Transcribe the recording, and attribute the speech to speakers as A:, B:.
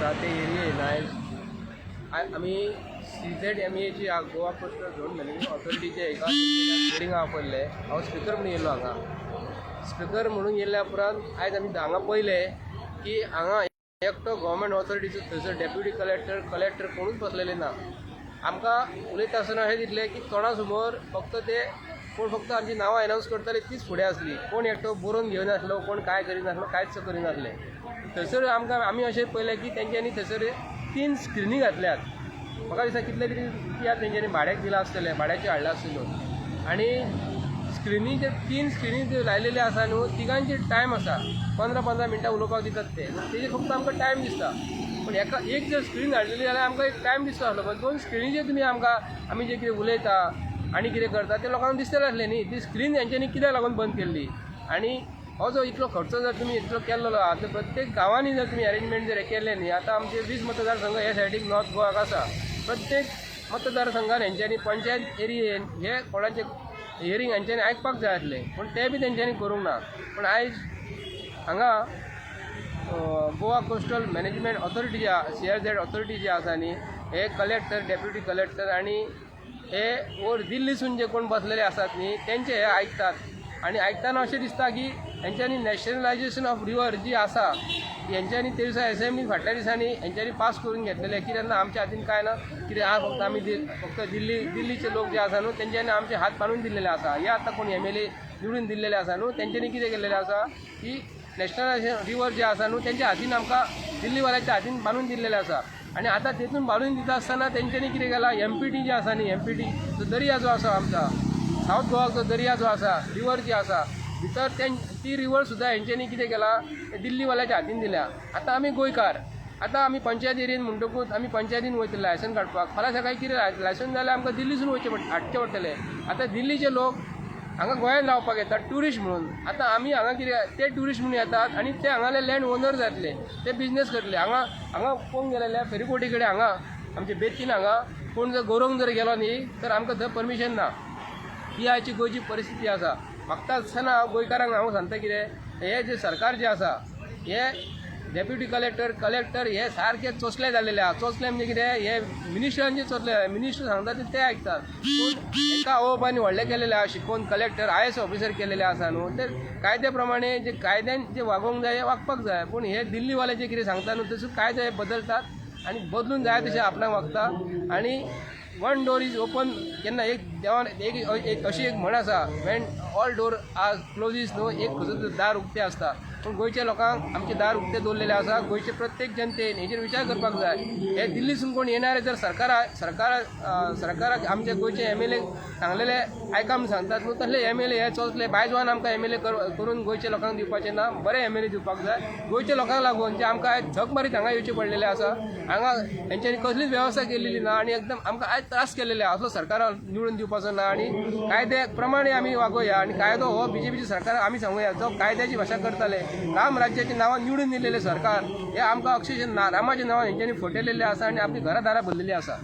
A: आसा ते एरियेन आयज आमी सीझेडएमएची गोवा कोस्टल झोन मॅनेजमेंट ऑथॉरिटीचे एका हियरिंगाक आपयल्लें. हांव स्पिकर म्हणून येयल्लो हांगा. स्पिकर म्हणून येयल्या उपरांत आयज आमी हांगा पळयलें की हांगा एकटो गव्हर्मेंट ऑथॉरिटीचो थंयसर डेप्युटी कलेक्टर, कलेक्टर कोणूच बसलेले ना. आमकां उलयता आसतना अशें दिसलें की तोंडा समोर फक्त ते कोण फक्त आमची नांवां एनावन्स करताले तीच फुडें आसली. कोण एकटो बरोवन घेयनासलो, कोण कांय करिनासलो, कांयच करिनासले. थंयसर आमकां आमी अशें पळयलें की तेंच्यांनी थंयसर 3 स्क्रिनी घातल्यात. म्हाका दिसता कितले तरी रुपया तेंच्यांनी भाड्याक दिला आसतले, भाड्याचे हाडला आसतल्यो. आनी स्क्रिनीचे 3 स्क्रिनी ज्यो लायलेल्यो आसा न्हू, तिगांचे टायम आसा, 15-15 मिनटां उलोवपाक दितात ते. तेजेर फक्त आमकां टायम दिसता. पूण एका एक जर स्क्रीन हाडलेली जाल्यार आमकां एक टायम दिसता आसलो. पण 2 स्क्रिनीचेर तुमी आमकां आमी जें कितें उलयता आनी कितें करता तें लोकांक दिसतलें आसलें न्ही. ती स्क्रीन हेंच्यांनी कित्याक लागून बंद केल्ली? आनी हो जो इतलो खर्चो जर तुमी इतलो केल्लो आहा, तर प्रत्येक गांवांनी जर तुमी अरेंजमेंट जर केलें न्ही, आतां आमचे 20 मतदारसंघ हे सायडीक नॉर्थ गोवाक आसा. प्रत्येक मतदारसंघान हेंच्यांनी पंचायत एरियेन हे कोणाचे हियरींग हेंच्यांनी आयकपाक जाय आसलें, पूण तें बी तेंच्यांनी करूंक ना. पूण आयज हांगा गोवा कोस्टल मॅनेजमेंट ऑथॉरिटी जी आहा, सीआरझेड ऑथॉरिटी जी आसा न्ही, हे कलेक्टर, डेप्युटी कलेक्टर आनी हे वयर दिल्लीसून जे कोण बसलेले आसात न्ही, तेंचे हे आयकतात. आनी आयकतना अशें दिसता की हेंच्यांनी नॅशनलायजेशन ऑफ रिवर जी आसा, हेंच्यांनी ते दिसा एसेंब्ली फाटल्या दिसांनी हेंच्यांनी पास करून घेतलेले. कित्याक ना आमच्या हातीन कांय ना, कितें आहा फक्त आमी फक्त दिल्लीचे लोक जे आसा न्हू तेंच्यांनी आमचे हात बांदून दिल्लेले आसा. हे आतां कोण एमएलए निवडून दिल्लेले आसा न्हू, तेंच्यांनी कितें केल्लेलें आसा की नॅशनलायजेशन रिवर जे आसा न्हू तेंच्या हातीन आमकां दिल्लीवाल्याच्या हातीन बांदून दिल्लेलें आसा. आनी आतां तेतून बांदून दिता आसतना तेंच्यांनी कितें केलां, एमपीटी जे आसा न्ही, एमपीटी जो दर्या जो आसा आमचा सावथ गोवाचो जो दर्या जो आसा, रिवर जी आसा भितर, ती रिवर सुद्दां हेंच्यांनी कितें केलां, दिल्लीवाल्याच्या हातीन दिल्या. आतां आमी गोंयकार, आतां आमी पंचायत एरियेन म्हणटकूच आमी पंचायतीन वयतले लायसन काडपाक. फाल्यां सकाळीं कितें लायसन जाल्यार आमकां दिल्लीसून वयचें पडटा, हाडचें पडटलें. आतां दिल्लीचे लोक हांगा गोंयांत रावपाक येतात ट्युरिस्ट म्हणून. आतां आमी हांगा कितें ते ट्युरिस्ट म्हणून येतात आनी ते हांगाले लँड ओनर जातले, ते बिजनेस करतले. हांगा हांगा पळोवंक गेले जाल्यार फेरीबोटी कडेन हांगा आमचे बेतीन हांगा कोण जर गरोवंक जर गेलो न्ही तर आमकां थंय परमिशन ना. ही आयची गोंयची परिस्थिती आसा. म्हाका आसतना हांव गोंयकारांक हांव सांगता कितें, हे जे सरकार जे आसा, हे डेप्युटी कलेक्टर, कलेक्टर हे सारके चोसले जाल्लेले आसा. चोसले म्हणजे कितें, हे मिनिस्टरांचे चोसले. मिनिस्टर सांगता ते आयकतात. पूण एका आवय बापायन व्हडले केलेले आसा शिकोवन, कलेक्टर, आयएएस ऑफिसर केलेले आसा न्हू, ते कायद्या प्रमाणे जे कायद्यान जे वागोवंक जाय वागपाक जाय. पूण हे दिल्लीवाले जे कितें सांगता न्हू तसो कायदे बदलतात आनी बदलून जाय तशें आपणाक वागता. आनी वन डोर is open केन्ना एक देवान एक अशी एक म्हण आसा, when all door are closes न्हू, एक खंयचो दार उक्तें आसता. पूण गोंयच्या लोकांक आमचे दार उक्तें दवरलेलें आसा. गोंयचे प्रत्येक जनतेन हेजेर विचार करपाक जाय. हे दिल्लीसून कोण येणारे जर सरकाराक आमचे गोंयचे एमएलए सांगलेले आयका म्हूण सांगतात न्हू, तसले एमएलए हे चोसले बायजवान आमकां एमएलए करून गोंयच्या लोकांक दिवपाचे ना. बरे एमएलए दिवपाक जाय गोंयच्या लोकांक लागून, जे आमकां आयज झक मारीत हांगा येवचें पडलेलें आसा. हांगा हेंच्यांनी कसलीच वेवस्था केलेली ना आनी एकदम आमकां आयज त्रास केलेले आसा. असलो सरकाराक निवडून दिवपाचो ना. आनी कायद्या प्रमाणे आमी वागोवया. आनी कायदो हो बीजेपीच्या सरकाराक आमी सांगुया, जो कायद्याची भाशा करताले, राम राज्याच्या नांवान निवडून दिलेले सरकार हे आमकां अक्षरशः रामाच्या नांवान हेंच्यांनी फटयलेलें आसा आनी आपली घरां दारां भरलेली आसा.